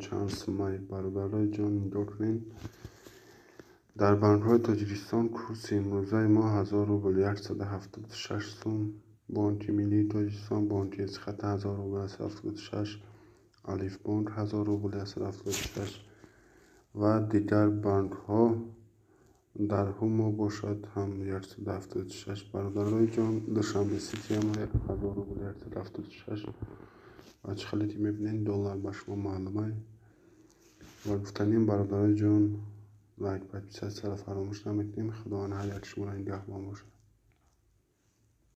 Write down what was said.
чанд суммай, бародарои ҷон, нигоҳ кунед. Дар банкҳои Тоҷикистон курси имрӯзаи мо 1000 рубл 176 сум. Бонки Миллии Тоҷикистон, бонки Эсхата 1000 рубл 176, Алифбонк 1000 рубл 176 ва дигар банкҳо дар Ҳумо бошад ҳам 176, бародарои ҷон. Душанбе Сити ҳам 1000 рубл 176 ва чӣ хеле ки мебинед, доллар ба шумо маълумай. Ва гуфтанем, бародарои ҷон, лайк, подписаться ро фаромӯш намекунем. Худованд ҳар як шуморо нигаҳбон бошад.